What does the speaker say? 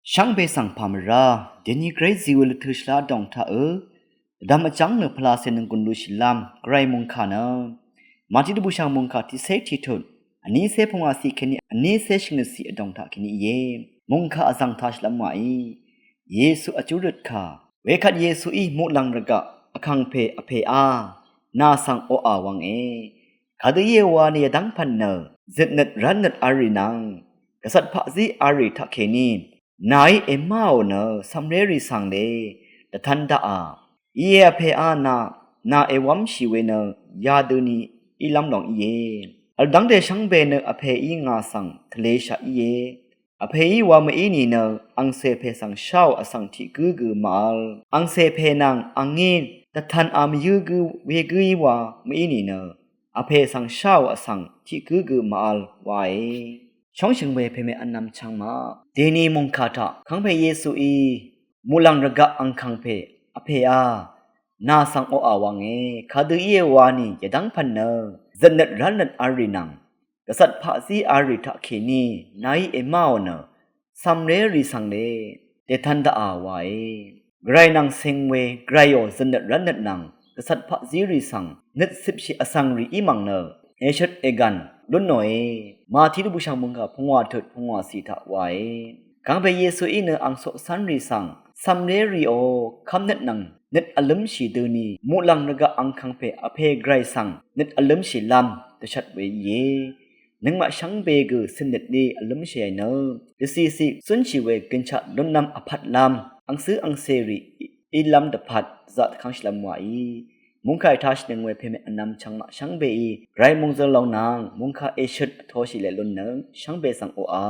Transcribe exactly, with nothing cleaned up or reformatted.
Shvngbe svng pà mvrá deni gvray zí we lvtø̄ shvlá vdòng taq ø vdvm vjv́ng nø pvlacè nønggùn lushìlv́m gvray mòngkà nø Mati dvbùshv̀ng mòngkà tiqcé tiqtut vnícé pungwàciq kèní vnícé shø̀ngøtciq vdòng taq kèní íe. Mòngkà vzv̀ng taq shvlv́m wàí Yesu vjúrøt kà. Wekvt Yesuí muqlàng rvgaq vkàngpè Vpèá nà svng oqà wv̄nge. Kadø íe wa nø yvdv́ng pv̀n nø zøtnøt rv́nnøt v̄l rì nvng gvcvt paqzí v̄l rì taqkèní nàí èmáò nø cv̄mré rì svng le dvtv̄n daqà. Íe Vpèá nà nà èwv́mshì we nø yadøni ílv́m lòng íe. Vl dv́ngte shvngbe nø Vpèí ngà svng tvleshaq íe. Vpèí wa mv-í nìnø angcè pè svng sháò vsvng tiq gǿ gø màvl. Angcè pè nvng angí dvtv̄n a mvyǿ gǿ wegǿí wa mv-í nìnø Vpè svng sháò vsvng tiq gǿ gø màvl wae. Shóngshø̀ng we pèmè vnvm chvngmaq dèni mòngkà taq vkàngpè Yesuí muqlàng rvgaq angkàngpè Vpèá nà svng oqà wv̄nge. Kadø íe wa nì yvdv́ng pv̀n nø zøtnøt rv́nnøt v̄l rì nvng gvcvt paqzí v̄l rì taqkèní nàí èmáò nø cv̄mré rì svng le dètv̄n daqà wae. Gvray nvng cing we gvrayò zøtnøt rv́nnøt nvng gvcvt paqzí rì svng nøtcipshì vsvng rì í mv̀ng nø èshøt ègv̀n lúnòe. Mati dvbùshv̀ng mòngkà pungwà tut pungwàciq taq wae. Vkàngpè Yesuí nø ang coqcv́nrì svng cv̄mré rìò kv́mnøt nvng nøt vlǿmshì døni muqlàng rvgaq angkàngpè Vpè gvray svng nøt vlǿmshìlv́m dvshvt we íe. Nøngmaq shvngbe gø cønnøt lí vlǿmshìe nø dvcìcì zúnshì we gønshaq lúnlv́m vpvtlv́m angcǿ angcèrì ílv́m dvpvt dvzaq dvkv́ngshìlv́m wàí. Mòngkà ètāshìnøng we pèmè vnvm chvngmaq shvngbeí gvray mòngzø̄ lòng nvng mòngkà èshøt vtoshì leq lunnøng shvngbe svng oqà